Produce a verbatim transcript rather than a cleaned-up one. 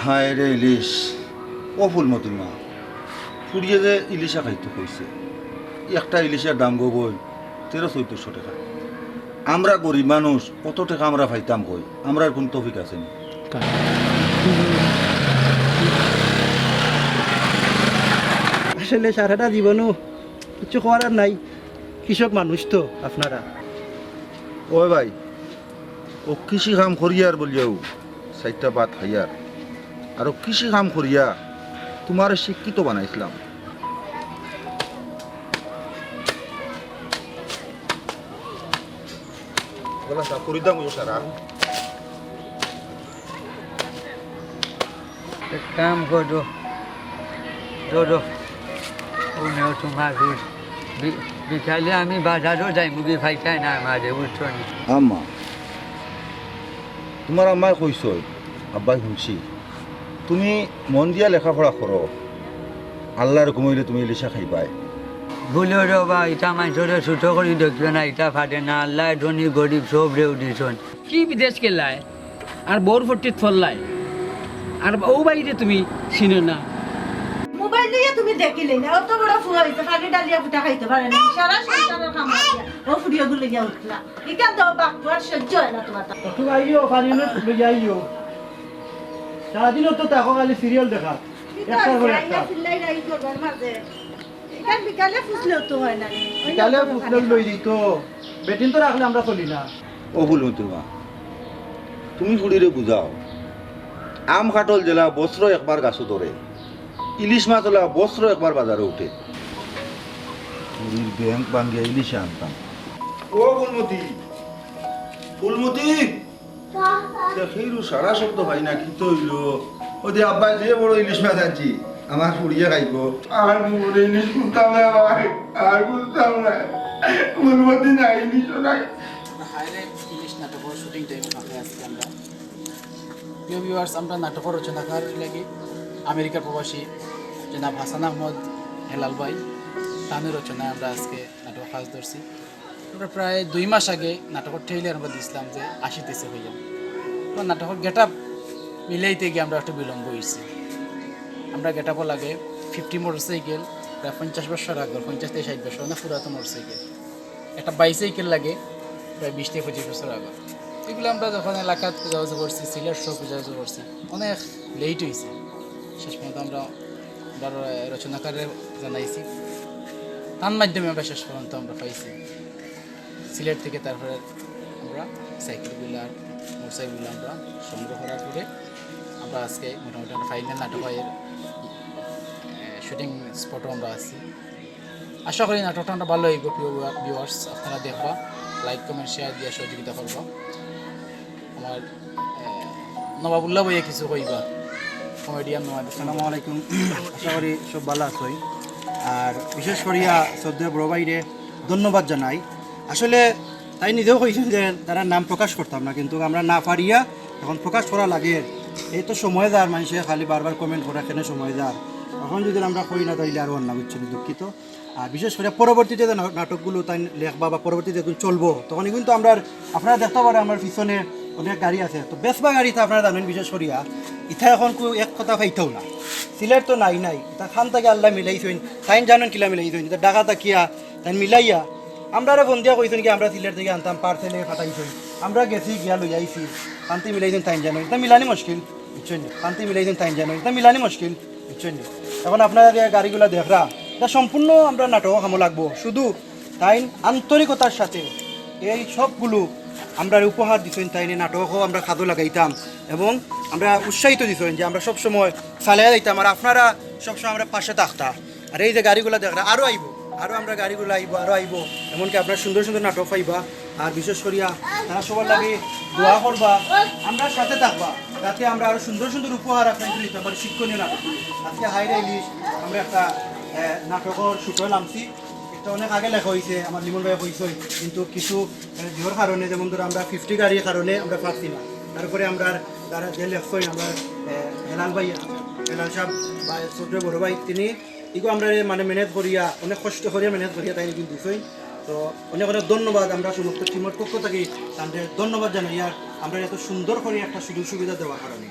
হায় রে ইলিশ, ও ফুলমতির মা, ফুড়িয়ে যে ইলিশা খাইতো কইছে, একটা ইলিশার দাম গো বই তেরো চৌদ্দশো টেকা। আমরা গরিব মানুষ, অত টেকা আমরা পাইতাম কই? আমরার কুন তৌফিক আছে নি? আসলে সারাটা জীবনও কিছু করার নাই, কৃষক মানুষ তো আপনারা। ওই ভাই, ও কৃষি কাম করিয়ার বুলিয়াউ চাইরটা ভাত খাইয়ার, আর ও কৃষি কাম করিয়া তুমারে শিক্ষিত বানাইছলাম। বলা, চা করি দাম সারা। এক কাম করো, ধরো, ও নেও তুমার ঘুষ। বি-, বিকালে আমি বাজারও যাইমুগি, পাইতায় না আমারে, বুঝছো নি? আম্মা, তুমার আম্মায় কইছইন, আব্বায় হুনছি, তুমি মন দিয়া লেখাপড়া করো, আল্লার হুকুম অইলে তুমি ইলিশা খাইবায়। ভুলো রে বা, ইতা মানষরে ছোট করি দেখিও না, ইতা পারে না, আল্লায় ধনী গরিব সবরেউ দিছইন। কি বিদেশ গেলায়? আর বউর ফট্টিত ফল্লায়। আর ও বাইরে তুমি চিনো না। মোবাইল লইয়া তুমি দেখিলে না, অত বড় ফুয়া অইছে, পানি ডালিয়া ফুটা খাইতো পারে না। সারা সংসারর কাম করিয়া ও ফুড়িয়ে গুলো গিয়া উঠলা। ইখান তো বাক্য আর সহ্য অয় না তুমার। একটু আইও, পানি লইয়া আইও। সারাদিন তো দেখো খালি সিরিয়াল দেখা। একটার পর একটা। চিল্লাই রাই করবার মাঝে। ইখান বিকালে ফুসলেও তো অয় না রে। বিকালে ফুসলেও লই দিত। বেটিন তো রাখলে আমরা চলি না। ও ফুলমতির মা, তুমি ফুড়িরে বুঝাও। আম কাঠল যেলা বছরো একবার গাছো ধরে, ইলিশ মাছ অলা বছরো একবার বাজারো উঠে। ফুড়ির ব্যাংক ভাঙ্গিয়া ইলিশা আনতাম। ও ফুলমতি, ফুলমতি! দেখি রু সারা শব্দ পাই না, কিতা অইলো? ও দে আব্বা, যে বড় ইলিশ মাছ আনছি, আমার ফুড়িয়ে খাইবো। আর বড় ইলিশ কুনতাম না ভাই, আর কুনতাম না। ফুলমতি নাই, ইলিশও নাই। আমরা হায়রে ইলিশ নাটকর শুটিং টাইমর ফাঁকে আছি আমরা। প্রিয় ভিউয়ার্স, আমরা নাটকর রচনাকার লাগি আমেরিকার প্রবাসী জনাব হাসান আহমদ হেলাল ভাই, তানর রচনায় আমরা আজকে নাটক কাজ ধরছি। আমরা প্রায় দুই মাস আগে নাটকর ট্রেইলার আমরা দিছিলাম যে আসিতেছে কইয়া। তো নাটকর গেটআপ মিলাইতে গিয়া আমরা একটু বিলম্ব অইছে। আমরা গেটআপও লাগে ফিফটি মোটরসাইকেল, প্রায় পঞ্চাশ বছর আগর, পঞ্চাশ থাকি ষাইট বছর, অনেক পুরাতন মোটরসাইকেল। একটা বাইসাইকেল লাগে প্রায় বিশ থাকি পঁচিশ বছর আগর। ইগুলা আমরা যখন এলাকাত খুজাখুজি করছি, সিলেট সহ খুজাখুজি করছি, অনেক লেইট অইছে। শেষ পর্যন্ত আমরা, আমরা রচনাকাররে জানাইছি, তান মাধ্যমে আমরা শেষ পর্যন্ত আমরা পাইছি। সিলেট থাকি তারপরে আমরা সাইকেলগুলা, মোটরসাইকেলগুলা আমরা সংগ্রহ করার পরে আমরা আজকে মোটামুটি আমরা ফাইনাল নাটকর, এ, শুটিং স্পটও আমরা আছি। আশা করি নাটকটা আমরা ভালা অইবো, প্রিয় ভিউয়ার্স, আপনারা দেখবা, লাইক, কমেন্ট, শেয়ার দিয়া সহযোগিতা করবা। আমার, এ, নবাবুল্লাহ ভাইয়ে কিছু কইবা, কমেডিয়ান নবাব। আসসালামু আলাইকুম, আশা করি সব ভালা আছইন। আর বিশেষ করিয়া শ্রদ্ধেয় বড় ভাইরে ধন্যবাদ জানাই। আসলে তাইন নিজেও কইছইন যে তারার নাম প্রকাশ করতাম না, কিন্তু আমরা না পারিয়া এখন প্রকাশ করা লাগে। এই তো সময় যার, মানষে খালি বারবার কমেন্ট করা, কেনে সময় যার। এখন যদি আমরা কই না, তাইলে আরো অন্যায়, বুঝছইন, দুঃখিত। আর বিশেষ করি পরবর্তীতে যে না-, নাটকগুলো তাইন লেখবা বা পরবর্তীতে যখন চলবো, তখন কিন্তু আমরা আর, আপনারা দেখতা পারইন আমার পিছনে অনেক গাড়ি আছে, তো বেশবা গাড়ি তো আপনারা জানইন। বিশেষ করিয়া ইতা এখন কেউ এক কথা পাইতাও না, সিলেট তো নাই নাই, ইতা খান থাকি আল্লায় মিলাইছইন, তাইন জানইন কিলা মিলাইছইন, ইতা ঢাকা থাকিয়া তাইন মিলাইয়া আমরারে ফোন দিয়া কইছইন কি আমরা সিলেট থাকি আনতাম, পার্সেলে পাঠাইছইন, আমরা গেছি গিয়া লই আইছি, খানতে মিলাইছইন তাইন জানইন, ইতা মিলানি মুশকিল, বুঝছইন নি? খানতে মিলাইছইন তাইন জানইন, ইতা মিলানি মুশকিল, বুঝছইন নি? এখন আপনারা যে গাড়িগুলা দেখরা, ইতা সম্পূর্ণ আমরা নাটকো কামো লাগবো, শুধু তাইন আন্তরিকতার সাথে এই সবগুলো আমরারে উপহার দিছইন, তাইন এই নাটকো আমরা কাজো লাগাইতাম এবং আমরা উৎসাহিত দিছইন যে আমরা সবসময় চালাইয়া যাইতাম, আর আপনারা সবসময় আমরার পাশে থাকতা। আর এই যে গাড়িগুলা দেখরা, আরো আইবো, আরো আমরার গাড়িগুলা আইবো, আরো আইবো, এমনকি আপনারা সুন্দর সুন্দর নাটক পাইবা। আর বিশেষ করিয়া তারা সবার লাগি দোয়া করবা, আমরার সাথে থাকবা, যাতে আমরা আরো সুন্দর সুন্দর উপহার আপনারারে দিতাম পারি, শিক্ষণীয় নাটক। আজকে হায়রে ইলিশ আমরা একটা, আহ, নাটকর শুটও লামছি। ইটা অনেক আগে লেখা অইছে, আমার লিমন ভাইয়ে কইছইন, কিন্তু কিছু, আহ, ইয়ের কারণে, যেমন ধরো আমরা ফিফটি গাড়ির কারণে আমরা পারছি না। তারপরে আমরার যারা যে লেখছইন, আমরার, আহ, হেলাল ভাই, হেলাল সাব বা শ্রদ্ধেয় বড় ভাই, তিনি ইগু আমরারে মানে manage করিয়া, অনেক কষ্ট করিয়া manage করিয়া তাইন ইগু দিছইন। তো অনেক অনেক ধন্যবাদ, আমরা সমস্ত টিমর পক্ষ থাকি তানরে ধন্যবাদ জানাই, আর আমরারে এত সুন্দর করি একটা সুযোগ সুবিধা দেওয়ার কারণে।